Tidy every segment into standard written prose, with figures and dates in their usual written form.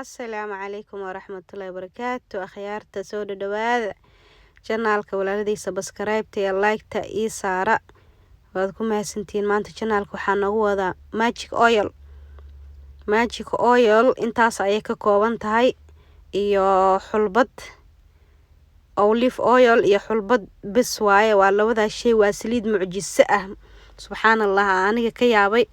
Asalaamu calaykum waraxmatullaahi wabarakaatu. Akhyaarta, soo dhadhawaada channelka. Walaaladiisa subscribe-ta iyo like-ta ii saara, waad ku mahadsantihiin. Maanta channelka waxaa noogu wadaa magic oil. Magic oil intaas ayay ka kooban tahay iyo xulbad, olive oil iyo xulbad bes waaye. Waa labadaas shay. Waa saliid mucjiso ah, subxaan Allah, aniga ka yaabay.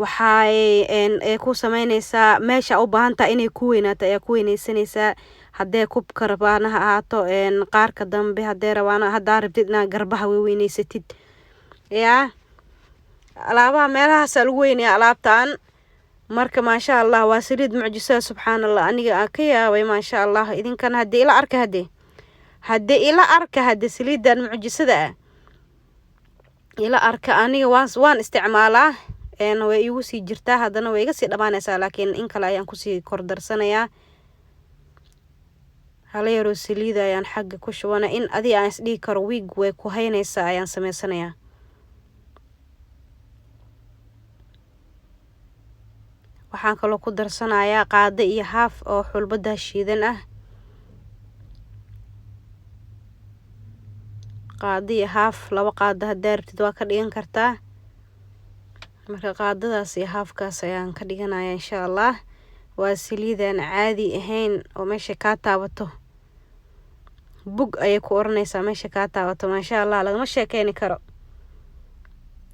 Waxay ku sameyneysaa meesha u baahan tahay inay ku weynaato ayaa ku weyneysanaysaa. Haddee kubka rabaana ha ahaato, qaarka dambe haddee rabaana, haddaa rabtid inaad garbaha weyneysatid, yaa alaabaha meelahaasa lagu weynaya alaabtan. Marka maasha Allah, waa saliid mucjisada, subxaan Allah, aniga aan ka yaabay, maasha Allah. Idinkana haddii ila arka, haddii ila arka, hadde saliidan mucjisada ah ila arka. Aniga waan isticmaalaa, way iigu sii jirtaa, haddana way iga sii dhamaanaysaa, laakiin in kale ayaan kusii kordarsanayaa. Hala yaroo saliida ayaan xagga ku shubana. In adi aan isdhihi karo week way ku haynaysaa ayaan sameysanayaa. Waxaan kaloo ku darsanayaa qaado iyo haaf oo xulbada shiidan ah. Qaado iyo haaf, 2 qaado haddaa rabtid waa ka dhigan kartaa. Marka qaadadaas iyo haafkaas ayaan ka dhiganaya, insha Allah. Waa saliidaan caadi ahayn oo meesha kaa taabato bug ayay ku oranaysaa. Meesha kaa taabato, maasha Allah, lagama sheekeyni karo.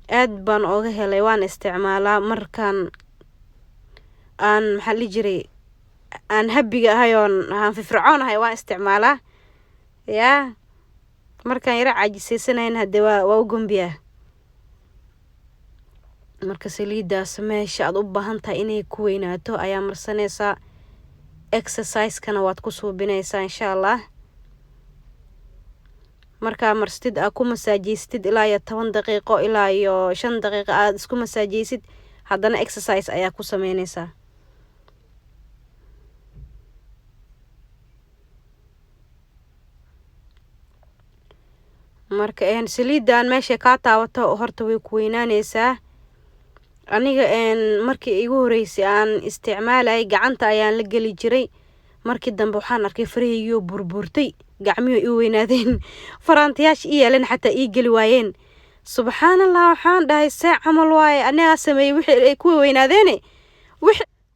Aad baan ooga helay, waan isticmaalaa markaan aan, maxaa la dhihi jiray, aan habiga ahay oon aan firfircoon ahay, waan isticmaalaa. Yaa markaan yaro caajisaysanayna hadee waa u gombiyaa. Marka saliidaas meesha aad u baahan tahay inay ku weynaato ayaa marsanaysaa, exercise-kana waad ku suubinaysaa, insha Allah. Markaa marsatid, aad ku masaajeysatid ilaa iyo 10 daqiiqo ilaa iyo 5 daqiiqo aad isku masaajeysid, haddana exercise ayaa ku sameyneysaa. Marka saliidan meeshay kaa taabato horta way ku weynaaneysaa. Aniga markii igu horeysay aan isticmaalayay, gacanta ayaan la geli jiray. Markii dambe waxaan arkay farahaygii burburtay, gacmihii ii weynaadeen, faraantayaasha ii yeeleen xataa ii geli waayeen. Subxaan Allah, waxaan dhahay, see camal waaye? Anigaa sameeyey wixii ay ku weynaadeene,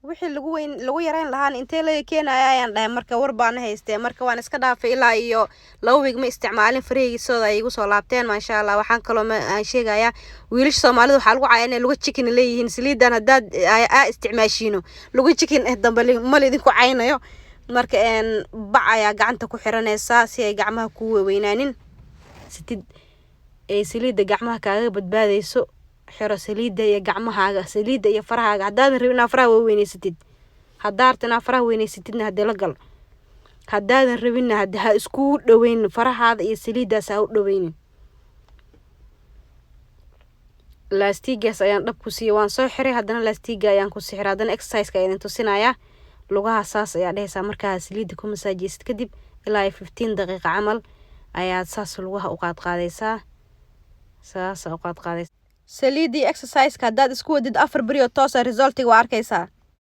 wixii lagu weyn lagu yareyn lahaan intee laga keenaya ayaan dhahay. Marka war baana haystee, marka waan iska dhaafay. Ilaa iyo 2 week ma isticmaalin, farahaygi sooda ay igu soo laabteen, maasha Allah. Waxaan kaloo aan sheegayaa, wiilasha Soomaalida waxaa lagu caya inay luga chicken leeyihiin. Saliidan haddaad aa isticmaashiino, luga chicken eh dambe ma laidinku caynayo. Marka bac ayaa gacanta ku xiranaysaa si ay gacmaha kuu weynaanin. Sitid ay saliidda gacmaha kaaga badbaadayso, xiro saliidda iyo gacmahaaga, saliidda iyo farahaaga. Haddaadan rabin inaad faraha weyneysatid, haddaa rabta inaad faraha weyneysatidna hadee la gal. Haddaadan rabinna hade ha iskugu dhaweynin farahaada iyo saliiddaas, ha u dhaweynin. Laastigaas ayaan dhab ku siiyey, waan soo xiray, haddana laastiga ayaan ku xiray. Haddana exerciseka ayaan tusinayaa. Lugaha saas ayaa dhehaysaa markaa saliidda ku masaajeysid kadib. Ilaa iyo 15 daqiiqa camal ayaad saas lugaha u qaadqaadaysaa, saasa u qaadqaadaysa. Saliiddii exerciseka haddaad isku wadid 4 beri oo toosa, resultiga waa arkaysaa.